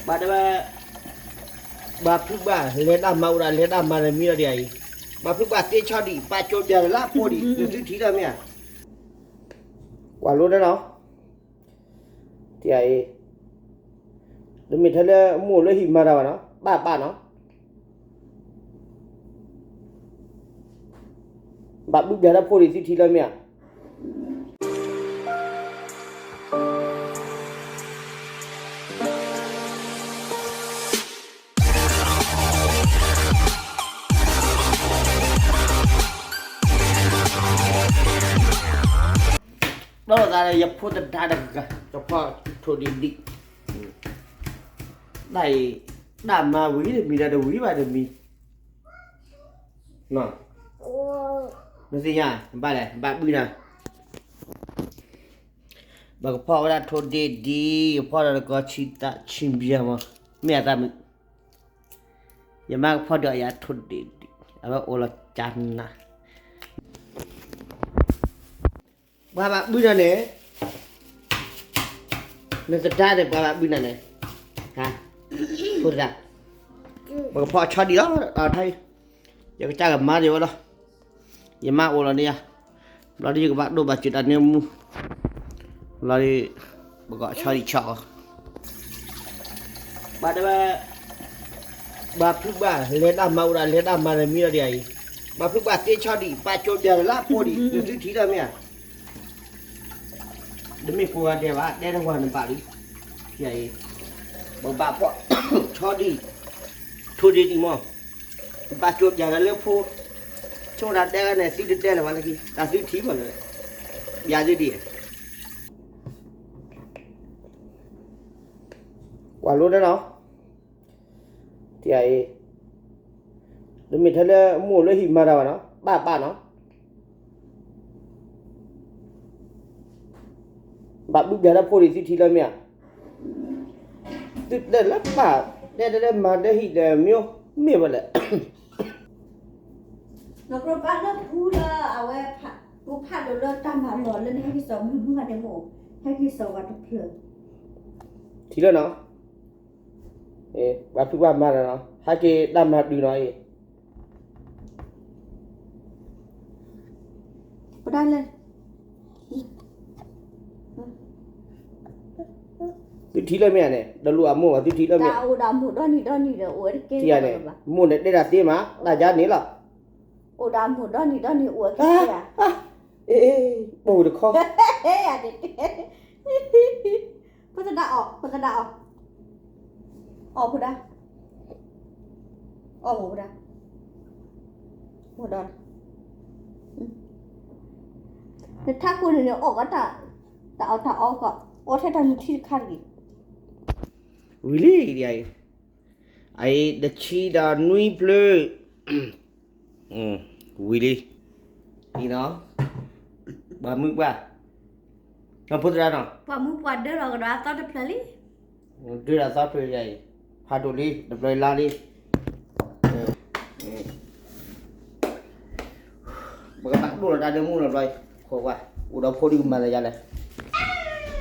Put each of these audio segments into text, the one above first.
ဘၣ်တဲဝဲ, ဘၣ်ဖုးဘၣ်လဲၤတၢ်မၤအိၣ်ဒၣ်လဲၤတၢ်မၤတမံၤလီၤဒ်အံၤ, ဘၣ်ဖုးဘၣ်သ့ဆီဒံး ပာ်ကၠိပၠးလၢဖိဒံး နသုထံၣ်လၢမ့ၢ်ဧါ, ကွၢ်လိဒၣ်နီၤ, တအံၤ, တမ့ၢ်ထဲလၢမိၢ်လၢဟံၣ်မၤတၢ်ဘၣ်နီၤ, ဘၣ်ဘၣ်နီၤ ဘၣ်ဘုးဘၠးလၢဖိဒံး သုထံၣ်လၢမ့ၢ်ဧါ. ဒီးသးလၢယဖိသဒါတဂၤ ကဖီၣ်ထိၣ်ဒံးဒံး, တၢ်အံၤ တၢ်မၤဝံၤတမံၤဒီးတဝံၤဘၣ်တမံၤ, နသ့ၣ်ညါ ဘၣ်လဲၣ် ဘၣ်ဘုးနၤ, ပကဖီၣ်ဝဲဒၣ်ထိၣ်ဒံးဒံး ကဖီၣ်ဒီးတကီၤဆံးသးဆံးဘျဲၣ်မး, မ့ၢ်အသးမုာ်, ယမါကဖီၣ်ဒီးယၤထိၣ်ဒံးဒံး အဝဲအိၣ်လီၤကၢ်နၤ ပှၤဘၣ်ဘုးနၤန့ၣ်, နသဒါန့ၣ် ပှၤဘၣ်ဘုးနၤန့ၣ်, ဖိသဒါ, ပကဖီၣ်ဆီဒံးလီၤ, ယကစၢ်ကမၤဒံးဝဲလီၤ, ယမါအိၣ်လီၤန့ၣ်ယၤ, ဘျီဒ်ယကဘၣ်ဒိၣ်ဘၣ်စၢၤတၢ်န့ၣ်မူ, ဘျီဒ်, ပကဆီဒံးဆီအီၤ ဘၣ်တဲဝဲ, ဘၣ်ဖုးဘၣ်လဲၤတၢ်မၤအိၣ်ဒၣ်လဲၤတၢ်မၤတမံၤလီၤဒ်အံၤ, ဘၣ်ဖုးဘၣ်သ့ဆီဒံး ပာ်ကၠိပၠးလၢဖိဒံး နသုထံၣ်လၢမ့ၢ်ဧါ, တမ့ၢ်ကိးဂၤဒဲးဘၣ် တဲတဝၤနဘၣ်လံ, အံၤ, ပဘၣ်ဖီၣ်, ဆီဒံး, ထိၣ်ဒံးဒံးမး, ဘၣ်ကၠိပၠးလၢဖိ, ဆိဒၣ်တဲဂၤန့ၣ် သုတတဲလၢၤဘၣ်လၢခံ တၢ်သုထံၣ်မးလၢ, ပၠးသုဒံး ကွၢ်လိဒၣ်နီၤ, တအံၤ, တမ့ၢ်ထဲလၢမိၢ်လၢဟံၣ်မၤတၢ်ဘၣ်နီၤ ဘၣ်ဘၣ်နီၤ, ဘၣ်ဘုးဘၠးလၢဖိဒံး သုထံၣ်လၢမ့ၢ်ဧါ, သုတဲလၢဘၣ်, တဲတဲလၢမၤလၢဟံၣ်ဒီးမ့ၢ်, မ့ၢ်ဝဲလဲၣ် နကြၢးဘၣ်လၢဖူလၢအဝဲ, ပဖးဒိၣ်လၢတၢ်မၤလီၢ်လၢနဟဲက့ၤစိာ်မုၢ်မုၢ်ဂၤန့ၣ်မိၢ်, ဟဲက့ၤစိာ်ဝဲတဖျၢၣ်, ထံၣ်လၢနီၤ, ပှၤဖုးပှၤမၤလီၤနီၤ ဟဲက့ၤတၢ်မၤတုၤနီၤအံၤ ပဒၣ်လဲၣ် သုထံၣ်လၢမ့ၢ်ဧါန့ၣ် တလူၤအမိၢ်ဘၣ် သုထံၣ်လၢမ့ၢ်, တၢ်အိၣ်ဒီးမိၢ်ဒီနံၤဒီနံၤဒီး အိၣ်ဝဲတကဲ, မိၢ်န့ၣ်တဲတၢ်သ့မး တၢ်ယါန့ၣ်လီၤ, အိၣ်ဒီးမိၢ်ဒီနံၤဒီနံၤ အိၣ်ဝဲကဲဧါ, အ့ၣ်, ပိၢ်တခီ, ဖိသဒါအီၣ် ဖိသဒါအီၣ်, အီၣ်ဖိဒါ, အီၣ်မိၢ်ဖိဒါ, မိၢ်ဒီ, နထးခိၣ်န့ၣ်န့ၣ် အီၣ်ကီးတၢ်, တၢ်အီၣ်တၢ်အီကီး, အီၣ်ထဲတၢ်နုၢ်ထံတခါတဂ့ၤ, ဝံၤလံ, အံၤ, တဆံဒီးနွံဖျၢၣ်, ဝံၤလံ, အံၤနီၤ, ပှၤမုၢ်ပှၢ်, ဖိသဒါနီၤ, ပှၤမုၢ်ပှၢ်ဒၢလီၤကဒီးအသီတဖျၢၣ်လံ, ဒၢလီၤသီတဖျၢၣ်ယၤအံၤ, ဖးဒိၣ်လံ တဖျၢၣ်လါလံ ပကဘၣ်ဒိၣ်လီၤတၢ်ဒၢမူလီၤဘျီ, ခိးကွၢ်, အိၣ်ဒီးဖိဒံးကမၤလၢယၤလဲၣ်,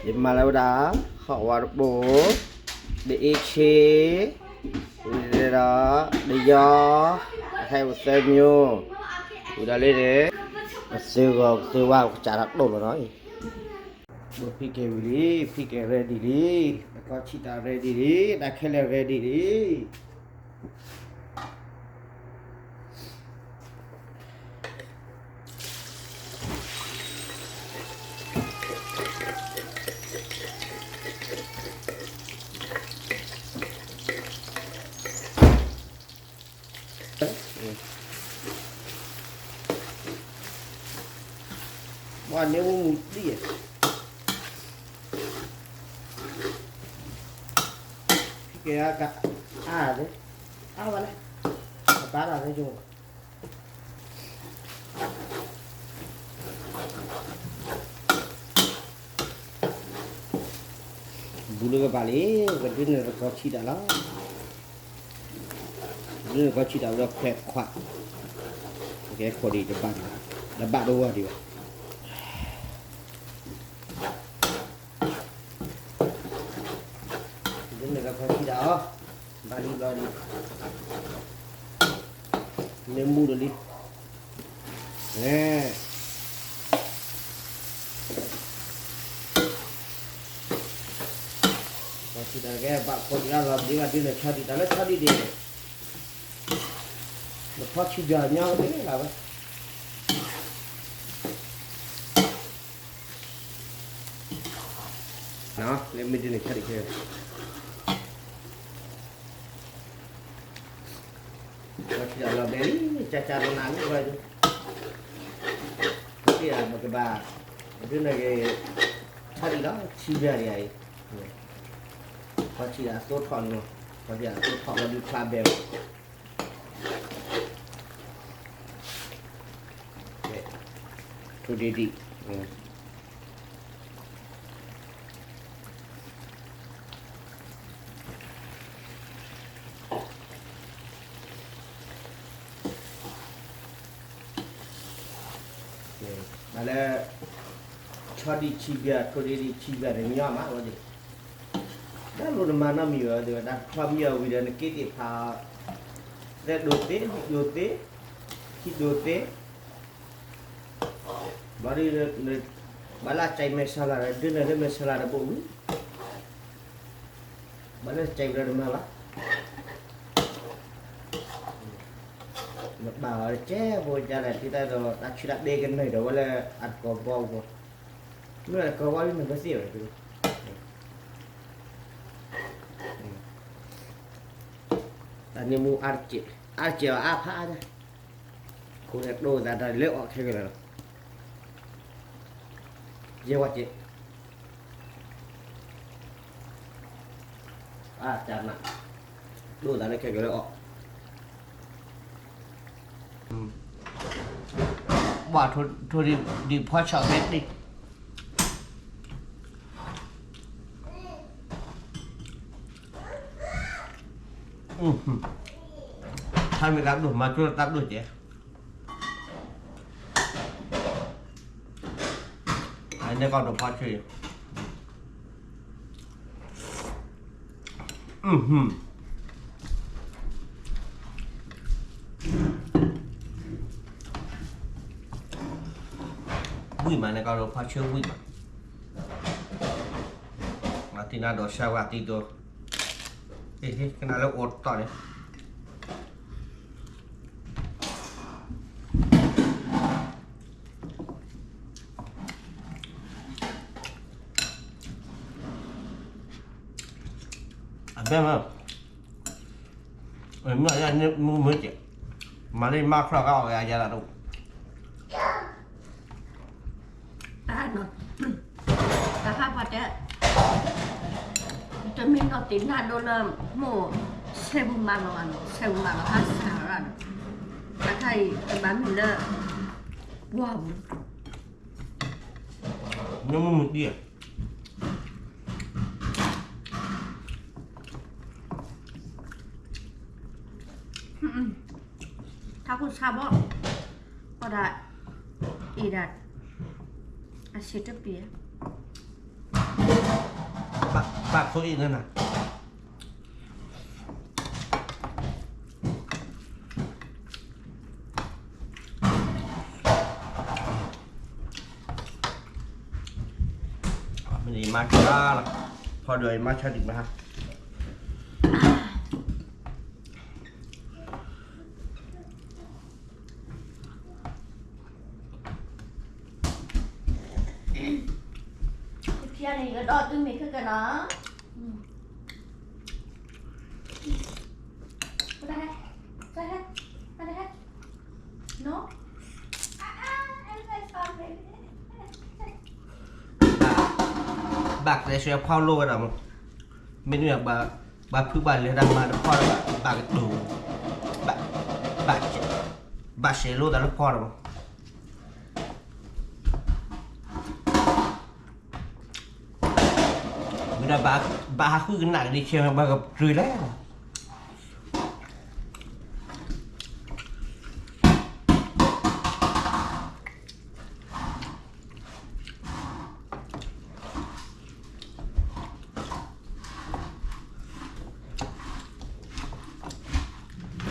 ယမၤလၢဝဲဒၣ်, ဟီၣ်ဝါတဘိ, ဒအ့ဆ့, ဝံၤဒီး, ဒယီ, အဟဲအိၣ်သၢမၠိ, ဝံၤဒီးလၢန့ၣ်, ပသုဂီၤပသုဝါကစးထီၣ်ဒိၣ်လီၤနီၤအံၤ, ဖံကဲဝံၤလံ, ဖံကဲ ready လံ, တခီဆံးတၢ် ready လံ, တၢ်ခဲလၢာ် ready လံ. ဘၣ်န့ၣ်မူမူတံၢ်, ကဲအါ, အါဝဲလဲၣ်, အါဝဲလဲၣ်, အဘၣ်လၢ်သ့ၣ်ကၠိ ဘူးလၢကပၤလံ, ကဒုးန့ၣ်တကီဆံးတၢ်လီၤ, ဒုးန့ၣ်တကီဆံးတၢ်ဝဲဒီးခွဲးခွး, ကဲခိးဒံးတဘၣ်, တဘၣ်တဝီဒံးဘၣ်. ဒ် နကဖီဆံးဒၣ်အီၤ, ဘၣ်လံဘျီဒံး, မ့ၢ်မူဒီးလံ, ဖီဆံးဒၣ်ကဲ ဘၣ်ခိၣ်ဒံးလၢလီၤဘျ့ဘၣ်ဒုးန့ၣ် ဆီဒံးတၢ်လၢဆီဒံးဒံး, နဖီဆံးဒၣ်ညီကသ့လၢၤဝဲ လၢမ့ၢ်ဒ်န့ၣ် ဆီဒံးခဲ ဖီဆံးဒၣ်လီၤဘျ့လံ, ကၢ်ကၢ်နးနးလံဝဲဒၣ်, ပကဘၣ်, ဒ်န့ၣ်ဂ့ၤ, ဆီဒံးလီၤ ဆံးဘျဲၣ်ဒံးအံၤ, ဖီဆံးဒၣ်အသိထီၣ်လံ, ဖီဆံးဒၣ်အသိထီၣ်ဝဲဒုးဖျါဘဲလီၤ ထိၣ်ဒံးဒံး, မ့ၢ်လၢ ဆီဒံးဆံးဘျဲၣ် ထိၣ်ဒံးဒံးဆံးဘျဲၣ်န့ၣ် ညီမးဝဲဒၣ်, တၢ်လိၣ်နမၤနီတမံၤဝဲဒၣ် တၢ်တခီမံအီၤဝံၤဒီး နက့သ့ၣ်ဖး သဲဒိၣ်သ့ ဟံၣ်ဒိၣ်သ့, ဟံၣ်ဒိၣ်သ့, ဘျီဒ် ဘၣ်လၢအစဲးမဲာ်ဆါလာ်ဒီး ဒ်န့ၣ်လၢမဲာ်ဆါလာ်ဒီးဘိဝံၤ, ဘၣ်လၢစဲးဝံၤဒီးတမၤဘၣ်, နဘၣ်အီၤတကဲဘိကလဲၣ် ထံတၢ်ဒီး တၢ်ဆံးတၢ်ဘ့ကနၢၤဒီးဝဲလၢအတကိးဘီအဂီၢ်, မ့ၢ်တကိးဘီဒ်န့ၣ် ပသ့ၣ်ဝဲ တၢ်န့ၣ်မူအါတကဲး, အါတကဲးအါဖးအါညါ, ခိၣ်န့ၣ်ဒိၣ်သးတၢ်လၢအီၣ်ခဲကလဲာ်လီၤ, ယဲဝဲကဲး, အါတနး, ဒိၣ်သးလၢခဲကလဲာ်အီၣ်, ဘၣ်ထိၣ်ဒံးဖီဆီၣ်ဖဲတ့ၢ် ထါမ့ၢ်တၢ်ဒိၣ်မၤကၠိတၢ်ဒိၣ်ကဲ, အန့ၣ်ကီၢ်ဒိၣ်ဖီဆၢ, ဝံၣ်မးန့ၣ် ကီၢ်ဒိၣ်ဖီဆၢဝံၣ်မး, မၤတံၤနါဒိးဆါဝဲတံၤဒိး, ကနၣ်လၢအိၣ်တီၢ်န့ၣ် အဘဲမး, မ့ၢ်ယမုၢ်မုၢ်ကဲ, မၤလၢယမါခီၣ်ကါအီၣ်ဝဲအယၤလၢတအိၣ်, တၢ်နီၤ, တၢ်ဟးပှၤတဲ, တမ့ၢ်နီၢ်တံၤနါဒိလၢမိၢ်, ဆဲးပူၤမၤလီၤဘၣ်နီၤ, ဆဲးပူၤမၤလီၤဟးစၢ်ရၣ်ဒီး, တၢ်ခါအံၤတဘၣ်မုာ်လၢ, ပှၢ်ပူၤ မ့ၢ်မုၢ်မုၢ်တံၢ်ဧါ, ထါခိၣ်ဆါဘီ, အီၣ်ဒၣ်, အ့ၣ်ဒၣ်, အဆံးတပျံၤ, ဘၣ်ခိၣ်အ့ၣ်နၤနၤ မ့ၢ်ယမါဆါလီၤ, ဖီဒီးယမါဆါဒံးမး, ဖံန့ၣ် ယကဒီးသုမ့ၢ်ခဲကနၤ, ဘၣ်ကျဲးစၢးဖီလိဝဲဒၣ်မး, မ့တမ့ၢ် ဘၣ်ဖုးဘၣ်လဲၤတၢ်မၤတဖီဒီး ဘၣ်ကတိၤ, ဘၣ်, ဘၣ်စဲးလိတၢ်လၢဖီဒီးမး, မ့ၢ်ဒီး ဘၣ်ဟးဃုကနၣ်ကဒံးဆဲး ဘၣ်ကတြၢၤလဲၣ် မ့ၢ်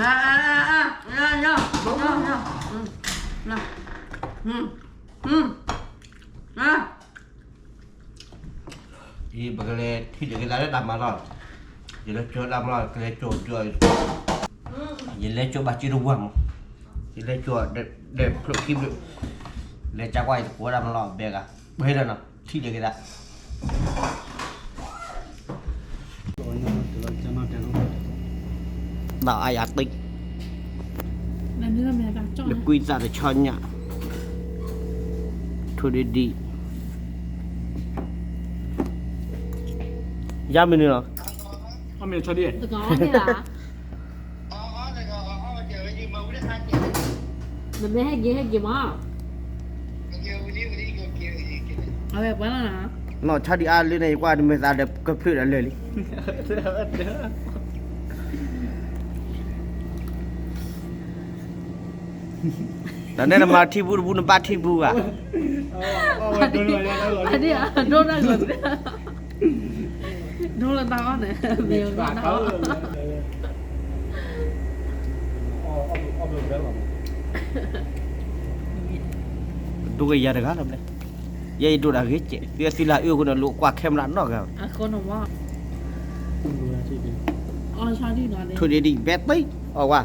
အံၤ ပကလဲၤထံၣ်လိာ်က့ၤသးလၢတၢ်မၤလီၢ်, ယလဲၤကၠိတၢ်မၤလီၢ် ကလဲၤကၠိဒုးအီၤ, ယလဲၤကၠိဘၣ်က့တဝၢမး, ယလဲၤကၠိဒီးဖျိခံဘျုး, လဲၤကၠါကွၢ်အံၤတကိးတၢ်မၤလီၢ်ဘဲဂၤ, ပဟဲဒီးနီၤ ထံၣ်လိာ်က့ၤသး တၢ်အါယၤတံၢ်, နကွံသးတဆီညၣ်, ထိၣ်ဒံဒံ, ယါမ့ၢ်န့ၣ်လီၤ, နမ့ၢ်ဟဲက့ၤ ဟဲက့ၤမး, အဝဲပှၤလီၤနၤ, နီၢ်ဆီဒံအါလၢန့ၣ် ယကွၢ်နမဲာ်သးဒီးကဖျၢၣ်ဒီးလၢာ်လံ တၢ်န့ၣ်နမၤထံပူတပူ နဘၣ်ထံပူဘၣ်, ဒိၣ်နၢ်ဂီၤ, ဒိၣ်လၢတၢ်အီၣ်န့ၣ် မ့ၢ်အီၣ်တၢ်အီၣ် ဒိၣ်ကယၤတဂၤလီၤ, ယဲယဒိၣ်တၢ်ဂ့ၤကဲး သုသံလၢအအၢအဃိန့ၣ် လိာ်ကွၢ်ခဲမရၣ်နီတဂၤ, ထိၣ်ဒံဒံ ဘဲသံ အီၣ်ဝါ